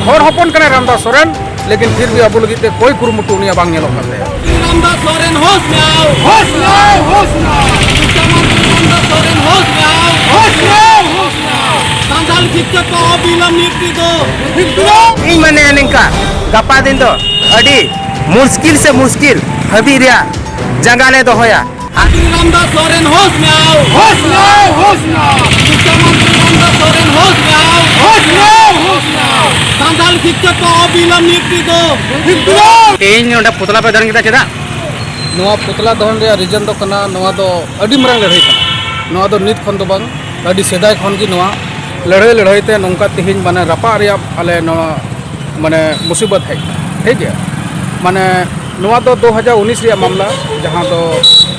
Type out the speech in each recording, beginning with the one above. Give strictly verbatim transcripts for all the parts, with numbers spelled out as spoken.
ᱦᱚᱲ ᱦᱚᱯᱚᱱ ᱠᱟᱱᱟᱭ ᱨᱟᱢᱫᱟᱥ ᱥᱚᱨᱮᱱ, ᱞᱮᱠᱤᱱ ᱯᱷᱤᱨ ᱵᱷᱤ ᱟᱵᱚ ᱞᱟᱹᱜᱤᱫ ᱛᱮ ᱠᱳᱭ ᱠᱩᱨᱩᱢᱩᱴᱩ ᱩᱱᱤᱭᱟᱜ ᱵᱟᱝ ᱧᱮᱞᱚᱜ ᱠᱟᱱ ᱛᱟᱭᱟ᱾ ᱨᱟᱢᱫᱟᱥ ᱥᱚᱨᱮᱱ ᱦᱳᱥ ᱢᱮ ᱟᱣ! ᱦᱳᱥ ᱢᱮ ᱟᱣ! ᱦᱳᱥ ᱢᱮ ᱟᱣ! ᱢᱩᱠᱛᱟ ᱢᱚᱱᱛᱨᱤ ᱨᱟᱢᱫᱟᱥ ᱥᱚᱨᱮᱱ ᱦᱳᱥ ᱢᱮ ᱟᱣ! ᱦᱳᱥ ᱢᱮ ᱟᱣ! ᱦᱳᱥ ᱢᱮ ᱟᱣ! ᱥᱟᱱᱛᱟᱲ ᱥᱤᱠᱥᱚᱠ ᱠᱚ ᱚᱵᱤᱞᱚᱢᱵ ᱱᱤᱭᱩᱠᱛᱤ ᱫᱚ ᱤᱧ ᱢᱟᱱᱮ ᱱᱤᱝᱠᱟ, ᱜᱟᱯᱟ ᱫᱤᱱ ᱫᱚ ᱟᱹᱰᱤ ᱢᱩᱥᱠᱤᱞ ᱥᱮ ᱢᱩᱥᱠᱤᱞ ᱦᱟᱹᱵᱤᱡ ᱨᱮᱭᱟᱜ ᱡᱟᱸᱜᱟ ᱞᱮ ᱫᱚᱦᱚᱭᱟ᱾ ᱢᱚᱱᱛᱨᱤ ᱨᱟᱢᱫᱟᱥ ᱥᱚᱨᱮᱱ ᱦᱳᱥ ᱢᱮ ᱟᱣ! ᱦᱳᱥ ᱢᱮ ᱟᱣ! ᱦᱳᱥ ᱢᱮ ᱟᱣ! ᱢᱩᱠᱛᱟ ᱢᱚᱱᱛᱨᱤ ᱨᱟᱢᱫᱟᱥ ᱥᱚᱨᱮᱱ ᱦᱳᱥ ᱢᱮ ᱟᱣ! ᱦᱳᱥ ᱢᱮ ᱟᱣ! ᱦᱳᱥ ᱢᱮ ᱟᱣ! ᱥᱟᱱᱛᱟᱲ ᱥᱤᱠᱥᱚᱠ ᱠᱚ ᱚᱵᱤᱞᱚᱢᱵ ᱱᱤᱭᱩᱠᱛᱤ ᱫᱚ ᱛᱮᱦᱮᱧ ᱱᱚᱰᱮ ᱯᱩᱛᱞᱟ ᱯᱮ ᱫᱟᱱ ᱠᱮᱫᱟ, ᱪᱮᱫᱟᱜ? ᱱᱚᱣᱟ ᱯᱩᱛᱞᱟ ᱫᱚᱦᱚᱱ ᱨᱮᱭᱟᱜ ᱨᱤᱡᱚᱱ ᱫᱚ ᱠᱟᱱᱟ, ᱱᱚᱣᱟ ᱫᱚ ᱟᱹᱰᱤ ᱢᱟᱨᱟᱝ ᱞᱟᱹᱲᱦᱟᱹᱭ ᱠᱟᱱᱟ᱾ ᱱᱚᱣᱟ ᱫᱚ ᱱᱤᱛ ᱠᱷᱚᱱ ᱫᱚ ᱵᱟᱝ, ᱟᱹᱰᱤ ᱥᱮᱫᱟᱭ ᱠᱷᱚᱱ ᱜᱮ ᱱᱚᱣᱟ ᱞᱟᱹᱲᱦᱟᱹᱭ ᱞᱟᱹᱲᱦᱟᱹᱭ ᱛᱮ ᱱᱚᱝᱠᱟ ᱛᱮᱦᱮᱧ ᱢᱟᱱᱮ ᱨᱟᱯᱟᱜ ᱨᱮᱭᱟᱜ ᱟᱞᱮ ᱱᱚᱣᱟ ᱢᱟᱱᱮ ᱢᱩᱥᱤᱵᱚᱛ ᱦᱮᱡ ᱮᱱᱟ, ᱴᱷᱤᱠ ᱜᱮᱭᱟ᱾ ᱢᱟᱱᱮ ᱱᱚᱣᱟ ᱫᱚ ᱫᱩ ᱦᱟᱡᱟᱨ ᱩᱱᱤᱥ ᱨᱮᱭᱟᱜ ᱢᱟᱢᱞᱟ, ᱡᱟᱦᱟᱸ ᱫᱚ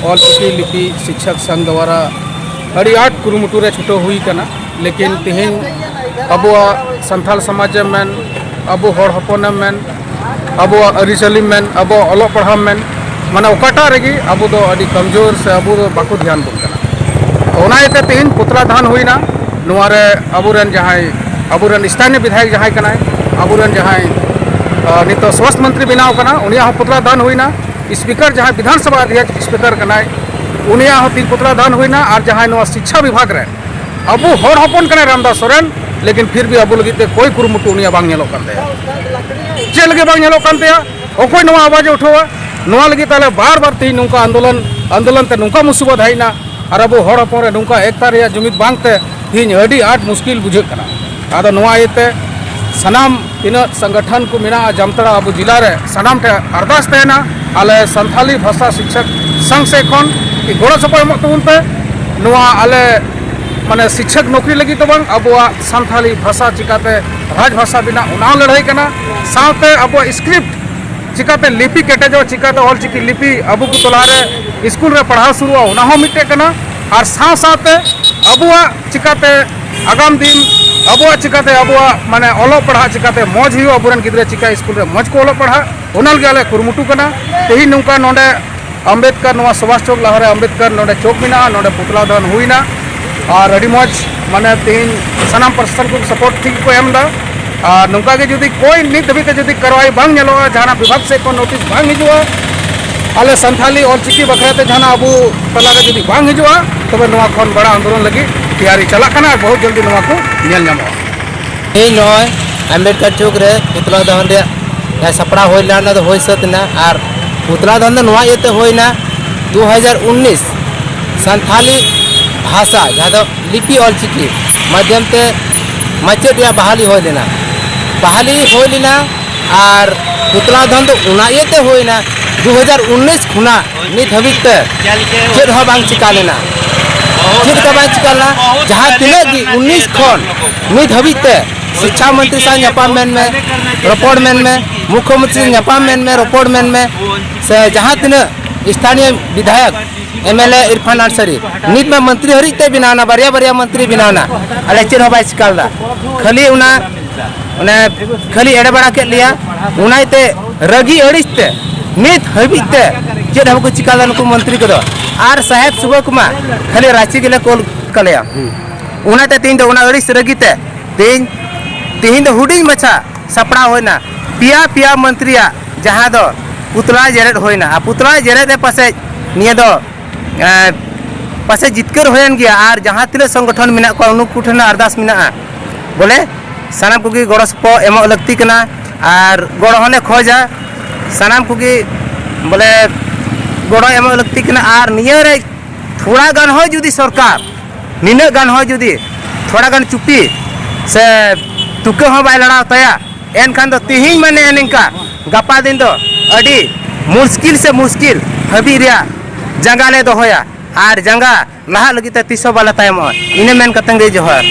ᱚᱞ ᱪᱤᱠᱤ ᱞᱤᱯᱤ ᱥᱤᱠᱪᱷᱚᱠ ᱥᱚᱝᱜᱷ ᱫᱣᱟᱨᱟ ᱟᱹᱰᱤ ᱟᱸᱴ ᱠᱩᱨᱩᱢᱩᱴᱩ ᱨᱮ ᱪᱷᱩᱴᱟᱹᱣ ᱦᱩᱭ ᱠᱟᱱᱟ᱾ ᱞᱮᱠᱤᱱ ᱛᱮᱦᱮᱧ ᱟᱵᱚᱣᱟᱜ ᱥᱟᱱᱛᱟᱲ ᱥᱚᱢᱟᱡᱽ ᱮᱢ ᱢᱮᱱ, ᱟᱵᱚ ᱦᱚᱲ ᱦᱚᱯᱚᱱ ᱮᱢ ᱢᱮᱱ, ᱟᱵᱚᱣᱟᱜ ᱟᱹᱨᱤᱪᱟᱹᱞᱤ ᱢᱮᱱ, ᱟᱵᱚᱣᱟᱜ ᱚᱞᱚᱜ ᱯᱟᱲᱦᱟᱣ ᱢᱮᱱ, ᱢᱟᱱᱮ ᱚᱠᱟᱴᱟᱜ ᱨᱮᱜᱮ ᱟᱵᱚ ᱫᱚ ᱟᱹᱰᱤ ᱠᱚᱢᱡᱳᱨ ᱥᱮ ᱟᱵᱚ ᱫᱚ ᱵᱟᱠᱚ ᱫᱷᱮᱭᱟᱱ ᱵᱚᱱ ᱠᱟᱱᱟ᱾ ᱛᱚ ᱚᱱᱟ ᱤᱭᱟᱹᱛᱮ ᱛᱮᱦᱮᱧ ᱯᱩᱛᱞᱟ ᱫᱟᱦᱟᱱ ᱦᱩᱭᱱᱟ᱾ ᱱᱚᱣᱟ ᱨᱮ ᱟᱵᱚᱨᱮᱱ ᱡᱟᱦᱟᱸᱭ, ᱟᱵᱚᱨᱮᱱ ᱥᱛᱷᱟᱱᱤᱭᱚ ᱵᱤᱫᱷᱟᱭᱚᱠ ᱡᱟᱦᱟᱸᱭ ᱠᱟᱱᱟᱭ, ᱟᱵᱚᱨᱮᱱ ᱡᱟᱦᱟᱸᱭ, ᱟᱸ, ᱱᱤᱛᱚᱜ ᱥᱣᱟᱥᱛᱷ ᱢᱚᱱᱛᱨᱤ ᱵᱮᱱᱟᱣ ᱠᱟᱱᱟ, ᱩᱱᱤᱭᱟᱜ ᱦᱚᱸ ᱯᱩᱛᱞᱟ ᱫᱟᱦᱟᱱ ᱦᱩᱭᱱᱟ᱾ ᱥᱯᱤᱠᱟᱨ ᱡᱟᱦᱟᱸᱭ ᱵᱤᱫᱷᱟᱱ ᱥᱚᱵᱷᱟ ᱚᱫᱷᱭᱚᱠᱥ ᱥᱯᱤᱠᱟᱨ ᱠᱟᱱᱟᱭ, ᱩᱱᱤᱭᱟᱜ ᱦᱚᱸ ᱛᱮᱦᱮᱧ ᱯᱩᱛᱞᱟ ᱫᱟᱦᱟᱱ ᱦᱩᱭᱱᱟ᱾ ᱟᱨ ᱡᱟᱦᱟᱸᱭ ᱱᱚᱣᱟ ᱥᱤᱠᱪᱷᱟ ᱵᱤᱵᱷᱟᱜᱽ ᱨᱮ ᱟᱵᱚ ᱦᱚᱲ ᱦᱚᱯᱚᱱ ᱠᱟᱱᱟᱭ ᱨᱟᱢᱫᱟᱥ ᱥᱚᱨᱮᱱ, ᱞᱮᱠᱤᱱ ᱯᱷᱤᱨ ᱵᱷᱤ ᱟᱵᱚ ᱞᱟᱹᱜᱤᱫ ᱛᱮ ᱠᱳᱭ ᱠᱩᱨᱩᱢᱩᱴᱩ ᱩᱱᱤᱭᱟᱜ ᱵᱟᱝ ᱧᱮᱞᱚᱜ ᱠᱟᱱ ᱛᱟᱭᱟ᱾ ᱪᱮᱫ ᱞᱟᱹᱜᱤᱫ ᱵᱟᱝ ᱧᱮᱞᱚᱜ ᱠᱟᱱ ᱛᱟᱭᱟ? ᱚᱠᱚᱭ ᱱᱚᱣᱟ ᱟᱣᱟᱡ ᱮ ᱩᱴᱷᱟᱹᱣᱟ? ᱱᱚᱣᱟ ᱞᱟᱹᱜᱤᱫ ᱛᱟᱦᱞᱮ ᱵᱟᱨ ᱵᱟᱨ ᱛᱮᱦᱮᱧ ᱱᱚᱝᱠᱟ ᱟᱱᱫᱳᱞᱚᱱ, ᱟᱱᱫᱳᱞᱚᱱ ᱛᱮ ᱱᱚᱝᱠᱟ ᱢᱩᱥᱤᱵᱚᱛ ᱦᱮᱡ ᱮᱱᱟ, ᱟᱨ ᱟᱵᱚ ᱦᱚᱲ ᱦᱚᱯᱚᱱ ᱨᱮ ᱱᱚᱝᱠᱟ ᱮᱠᱛᱟ ᱨᱮᱭᱟᱜ ᱡᱩᱢᱤᱫ ᱵᱟᱝᱛᱮ ᱛᱮᱦᱮᱧ ᱟᱹᱰᱤ ᱟᱸᱴ ᱢᱩᱥᱠᱤᱞ ᱵᱩᱡᱷᱟᱹᱜ ᱠᱟᱱᱟ᱾ ᱟᱫᱚ ᱱᱚᱣᱟ ᱤᱭᱟᱹᱛᱮ ᱥᱟᱱᱟᱢ ᱛᱤᱱᱟᱹᱜ ᱥᱚᱝᱜᱚᱴᱷᱚᱱ ᱠᱚ ᱢᱮᱱᱟᱜᱼᱟ ᱡᱟᱢᱛᱟᱲᱟ ᱟᱵᱚ ᱡᱮᱞᱟ ᱨᱮ, ᱥᱟᱱᱟᱢ ᱴᱷᱮᱱ ᱟᱨᱫᱟᱥ ᱛᱟᱦᱮᱱᱟ, ᱟᱞᱮ ᱥᱟᱱᱛᱷᱟᱞᱤ ᱵᱷᱟᱥᱟ ᱥᱤᱠᱪᱷᱚᱠ ᱥᱚᱝᱜᱷ ᱥᱮᱫ ᱠᱷᱚᱱ ᱜᱚᱲᱚ ᱥᱚᱯᱚᱦᱚᱫ ᱮᱢᱚᱜ ᱛᱟᱵᱚᱱ ᱯᱮ᱾ ᱱᱚᱣᱟ ᱟᱞᱮ ᱢᱟᱱᱮ ᱥᱤᱠᱪᱷᱚᱠ ᱱᱚᱠᱨᱤ ᱞᱟᱹᱜᱤᱫ ᱫᱚ ᱵᱟᱝ, ᱟᱵᱚᱣᱟᱜ ᱥᱟᱱᱛᱷᱟᱞᱤ ᱵᱷᱟᱥᱟ ᱪᱤᱠᱟᱛᱮ ᱨᱟᱡᱽ ᱵᱷᱟᱥᱟ ᱵᱮᱱᱟᱜ, ᱚᱱᱟ ᱦᱚᱸ ᱞᱟᱹᱲᱦᱟᱹᱭ ᱠᱟᱱᱟ᱾ ᱥᱟᱶᱛᱮ ᱟᱵᱚᱣᱟᱜ ᱥᱠᱨᱤᱯᱴ ᱪᱤᱠᱟᱛᱮ ᱞᱤᱯᱤ ᱠᱮᱴᱮᱡᱚᱜᱼᱟ, ᱪᱤᱠᱟᱛᱮ ᱚᱞ ᱪᱤᱠᱤ ᱞᱤᱯᱤ ᱟᱵᱚ ᱠᱚ ᱛᱚᱞᱟ ᱨᱮ ᱥᱠᱩᱞ ᱨᱮ ᱯᱟᱲᱦᱟᱣ ᱥᱩᱨᱩᱜᱼᱟ, ᱚᱱᱟ ᱦᱚᱸ ᱢᱤᱫᱴᱮᱡ ᱠᱟᱱᱟ᱾ ᱟᱨ ᱥᱟᱶ ᱥᱟᱶᱛᱮ ᱟᱵᱚᱣᱟᱜ ᱪᱤᱠᱟᱛᱮ ᱟᱜᱟᱢ ᱫᱤᱱ, ᱟᱵᱚᱣᱟᱜ ᱪᱤᱠᱟᱛᱮ ᱟᱵᱚᱣᱟᱜ ᱢᱟᱱᱮ ᱚᱞᱚᱜ ᱯᱟᱲᱦᱟᱜ ᱪᱤᱠᱟᱛᱮ ᱢᱚᱡᱽ ᱦᱩᱭᱩᱜᱼᱟ, ᱟᱵᱚᱨᱮᱱ ᱜᱤᱫᱽᱨᱟᱹ ᱪᱤᱠᱟ ᱥᱠᱩᱞ ᱨᱮ ᱢᱚᱡᱽ ᱠᱚ ᱚᱞᱚᱜ ᱯᱟᱲᱦᱟᱜ, ᱚᱱᱟ ᱞᱟᱹᱜᱤᱫ ᱟᱞᱮ ᱠᱩᱨᱩᱢᱩᱴᱩ ᱠᱟᱱᱟ᱾ ᱛᱮᱦᱮᱧ ᱱᱚᱝᱠᱟ ᱱᱚᱰᱮ ᱟᱢᱵᱮᱫᱠᱟᱨ, ᱱᱚᱣᱟ ᱥᱩᱵᱷᱟᱥ ᱪᱚᱠ ᱞᱟᱦᱟᱨᱮ ᱟᱢᱵᱮᱫᱠᱟᱨ ᱱᱚᱰᱮ ᱪᱚᱠ ᱢᱮᱱᱟᱜᱼᱟ, ᱱᱚᱰᱮ ᱯᱩᱛᱞᱟ ᱫᱟᱦᱚᱱ ᱦᱩᱭᱱᱟ᱾ ᱟᱨ ᱟᱹᱰᱤ ᱢᱚᱡᱽ, ᱢᱟᱱᱮ ᱛᱮᱦᱮᱧ ᱥᱟᱱᱟᱢ ᱯᱨᱚᱥᱟᱥᱚᱱ ᱠᱚ ᱥᱟᱯᱳᱨᱴ ᱴᱷᱤᱠ ᱠᱚ ᱮᱢ ᱮᱫᱟ᱾ ᱟᱨ ᱱᱚᱝᱠᱟ ᱜᱮ ᱡᱩᱫᱤ ᱠᱳᱭ ᱱᱤᱛ ᱫᱷᱟᱹᱵᱤᱡ ᱛᱮ ᱡᱩᱫᱤ ᱠᱟᱨᱣᱟᱭ ᱵᱟᱝ ᱧᱮᱞᱚᱜᱼᱟ, ᱡᱟᱦᱟᱱᱟᱜ ᱵᱤᱵᱷᱟᱜᱽ ᱥᱮᱫ ᱠᱷᱚᱱ ᱱᱳᱴᱤᱥ ᱵᱟᱝ ᱦᱤᱡᱩᱜᱼᱟ, ᱟᱞᱮ ᱥᱟᱱᱛᱷᱟᱞᱤ ᱚᱞᱪᱤᱠᱤ ᱵᱟᱠᱷᱨᱟ ᱛᱮ ᱡᱟᱦᱟᱱᱟᱜ ᱟᱵᱚ ᱛᱟᱞᱟ ᱨᱮ ᱡᱩᱫᱤ ᱵᱟᱝ ᱦᱤᱡᱩᱜᱼᱟ, ᱛᱚᱵᱮ ᱱᱚᱣᱟ ᱠᱷᱚᱱ ᱵᱟᱲᱟ ᱟᱱᱫᱳᱞᱚᱱ ᱞᱟᱹᱜᱤᱫ ᱛᱮᱭᱟᱨᱤ ᱪᱟᱞᱟᱜ ᱠᱟᱱᱟ ᱟᱨ ᱵᱚᱦᱩᱛ ᱡᱚᱞᱫᱤ ᱱᱚᱣᱟ ᱠᱚ ᱧᱮᱞ ᱧᱟᱢᱚᱜᱼᱟ᱾ ᱛᱮᱦᱮᱧ ᱱᱚᱜᱼᱚᱭ ᱟᱢᱵᱮᱰᱠᱟᱨ ᱪᱚᱠ ᱨᱮ ᱯᱩᱛᱞᱟ ᱫᱚᱦᱚᱱ ᱨᱮᱭᱟᱜ ᱡᱟᱦᱟᱸ ᱥᱟᱯᱲᱟᱣ ᱦᱩᱭ ᱞᱮᱱᱟ, ᱚᱱᱟ ᱫᱚ ᱦᱩᱭ ᱥᱟᱹᱛ ᱮᱱᱟ᱾ ᱟᱨ ᱯᱩᱛᱞᱟ ᱫᱚᱦᱚᱱ ᱫᱚ ᱱᱚᱣᱟ ᱤᱭᱟᱹᱛᱮ ᱦᱩᱭᱱᱟ, ᱫᱩ ᱦᱟᱡᱟᱨ ᱩᱱᱤᱥ ᱥᱟᱱᱛᱷᱟᱞᱤ ᱵᱷᱟᱥᱟ, ᱡᱟᱦᱟᱸ ᱫᱚ ᱞᱤᱯᱤ ᱚᱞᱪᱤᱠᱤ ᱢᱟᱫᱽᱫᱷᱚᱢ ᱛᱮ ᱢᱟᱪᱮᱫ ᱨᱮᱭᱟᱜ ᱵᱟᱦᱟᱞᱤ ᱦᱩᱭ ᱞᱮᱱᱟ᱾ ᱵᱟᱦᱟᱞᱤ ᱦᱩᱭ ᱞᱮᱱᱟ ᱟᱨ ᱯᱩᱛᱞᱟ ᱫᱚᱦᱚᱱ ᱫᱚ ᱚᱱᱟ ᱤᱭᱟᱹᱛᱮ ᱦᱩᱭᱱᱟ, ᱫᱩ ᱦᱟᱡᱟᱨ ᱩᱱᱤᱥ ᱠᱷᱚᱱᱟᱜ ᱱᱤᱛ ᱦᱟᱹᱵᱤᱡ ᱛᱮ ᱪᱮᱫ ᱦᱚᱸ ᱵᱟᱝ ᱪᱤᱠᱟ ᱞᱮᱱᱟ᱾ ᱪᱮᱫ ᱞᱮᱠᱟ ᱵᱟᱝ ᱪᱤᱠᱟ ᱞᱮᱱᱟ? ᱡᱟᱦᱟᱸ ᱛᱤᱱᱟᱹᱜ ᱜᱮ ᱩᱱᱤᱥ ᱠᱷᱚᱱ ᱱᱤᱛ ᱦᱟᱹᱵᱤᱡ ᱛᱮ ᱥᱤᱪᱪᱷᱟ ᱢᱚᱱᱛᱨᱤ ᱥᱟᱶ ᱧᱟᱯᱟᱢ ᱢᱮᱱ ᱢᱮ, ᱨᱚᱯᱚᱲ ᱢᱮᱱ ᱢᱮ, ᱢᱩᱠᱷᱭᱚ ᱢᱚᱱᱛᱨᱤ ᱥᱟᱶ ᱧᱟᱯᱟᱢ ᱢᱮᱱ ᱢᱮ, ᱨᱚᱯᱚᱲ ᱢᱮᱱ ᱢᱮ, ᱥᱮ ᱡᱟᱦᱟᱸ ᱛᱤᱱᱟᱹᱜ ᱥᱛᱷᱟᱱᱤᱭᱚ ᱵᱤᱫᱷᱟᱭᱚᱠ, M L A Irfan Ansari, ᱱᱤᱛ ᱢᱟ ᱢᱚᱱᱛᱨᱤ ᱦᱟᱹᱨᱤᱡ ᱛᱮ ᱵᱮᱱᱟᱣ ᱮᱱᱟ, ᱵᱟᱨᱭᱟ ᱵᱟᱨᱭᱟ ᱢᱚᱱᱛᱨᱤ ᱵᱮᱱᱟᱣ ᱮᱱᱟ, ᱟᱞᱮ ᱪᱮᱫ ᱦᱚᱸ ᱵᱟᱭ ᱪᱤᱠᱟ ᱞᱮᱫᱟ᱾ ᱠᱷᱟᱹᱞᱤ ᱚᱱᱟ, ᱚᱱᱮ ᱠᱷᱟᱹᱞᱤ ᱮᱲᱮ ᱵᱟᱲᱟ ᱠᱮᱫ ᱞᱮᱭᱟ, ᱚᱱᱟ ᱤᱭᱟᱹᱛᱮ ᱨᱟᱹᱜᱤ ᱟᱹᱲᱤᱥ ᱛᱮ ᱱᱤᱛ ᱦᱟᱹᱵᱤᱡ ᱛᱮ ᱪᱮᱫ ᱦᱚᱸ ᱵᱟᱠᱚ ᱪᱤᱠᱟ ᱞᱮᱫᱟ ᱱᱩᱠᱩ ᱢᱚᱱᱛᱨᱤ ᱠᱚᱫᱚ᱾ ᱟᱨ ᱥᱟᱦᱮᱵᱽ ᱥᱩᱵᱷᱟ ᱠᱚ ᱢᱟ ᱠᱷᱟᱹᱞᱤ ᱨᱟᱸᱪᱤ ᱜᱮᱞᱮ ᱠᱳᱞ ᱠᱟᱞᱮᱭᱟ᱾ ᱚᱱᱟᱛᱮ ᱛᱮᱦᱮᱧ ᱫᱚ ᱚᱱᱟ ᱟᱹᱲᱤᱥ ᱨᱟᱹᱜᱤ ᱛᱮ ᱛᱮᱦᱮᱧ, ᱛᱮᱦᱮᱧ ᱫᱚ ᱦᱩᱰᱤᱧ ᱢᱟᱪᱷᱟ ᱥᱟᱯᱲᱟᱣ ᱦᱩᱭᱱᱟ, ᱯᱮᱭᱟ ᱯᱮᱭᱟ ᱢᱚᱱᱛᱨᱤᱭᱟᱜ ᱡᱟᱦᱟᱸ ᱫᱚ ᱯᱩᱛᱞᱟ ᱡᱮᱨᱮᱫ ᱦᱩᱭᱱᱟ᱾ ᱟᱨ ᱯᱩᱛᱞᱟ ᱡᱮᱨᱮᱫ ᱨᱮ ᱯᱟᱥᱮᱡ ᱱᱤᱭᱟᱹ ᱫᱚ, ᱮᱸ, ᱯᱟᱥᱮᱡ ᱡᱤᱛᱠᱟᱹᱨ ᱦᱩᱭᱮᱱ ᱜᱮᱭᱟ᱾ ᱟᱨ ᱡᱟᱦᱟᱸ ᱛᱤᱱᱟᱹᱜ ᱥᱚᱝᱜᱚᱴᱷᱚᱱ ᱢᱮᱱᱟᱜ ᱠᱚᱣᱟ, ᱩᱱᱠᱩ ᱴᱷᱮᱱ ᱟᱨᱫᱟᱥ ᱢᱮᱱᱟᱜᱼᱟ, ᱵᱚᱞᱮ ᱥᱟᱱᱟᱢ ᱠᱚᱜᱮ ᱜᱚᱲᱚ ᱥᱚᱯᱚᱦᱚᱫ ᱮᱢᱚᱜ ᱞᱟᱹᱠᱛᱤ ᱠᱟᱱᱟ᱾ ᱟᱨ ᱜᱚᱲᱚ ᱦᱚᱸᱞᱮ ᱠᱷᱚᱡᱟ, ᱥᱟᱱᱟᱢ ᱠᱚᱜᱮ ᱵᱚᱞᱮ ᱜᱚᱲᱚ ᱮᱢᱚᱜ ᱞᱟᱹᱠᱛᱤ ᱠᱟᱱᱟ᱾ ᱟᱨ ᱱᱤᱭᱟᱹ ᱨᱮ ᱛᱷᱚᱲᱟ ᱜᱟᱱ ᱦᱚᱸ ᱡᱩᱫᱤ ᱥᱚᱨᱠᱟᱨ ᱱᱤᱱᱟᱹᱜ ᱜᱟᱱ ᱦᱚᱸ ᱡᱩᱫᱤ ᱛᱷᱚᱲᱟ ᱜᱟᱱ ᱪᱩᱯᱤ ᱥᱮ ᱛᱩᱠᱟᱹ ᱦᱚᱸ ᱵᱟᱭ ᱞᱟᱲᱟᱣ ᱛᱟᱭᱟ, ᱮᱱᱠᱷᱟᱱ ᱫᱚ ᱛᱤᱦᱤᱧ ᱢᱟᱱᱮ ᱱᱤᱝᱠᱟ, ᱜᱟᱯᱟ ᱫᱤᱱ ᱫᱚ ᱟᱹᱰᱤ ᱢᱩᱥᱠᱤᱞ ᱥᱮ ᱢᱩᱥᱠᱤᱞ ᱦᱟᱹᱵᱤᱡ ᱨᱮᱭᱟᱜ ᱡᱟᱸᱜᱟ ᱞᱮ ᱫᱚᱦᱚᱭᱟ᱾ ᱟᱨ ᱡᱟᱸᱜᱟ ᱞᱟᱦᱟᱜ ᱞᱟᱹᱜᱤᱫ ᱛᱮ ᱛᱤᱥ ᱦᱚᱸ ᱵᱟᱞᱮ ᱛᱟᱭᱚᱢᱚᱜᱼᱟ᱾ ᱤᱱᱟᱹ ᱢᱮᱱ ᱠᱟᱛᱮ ᱜᱮ ᱡᱚᱦᱟᱨ᱾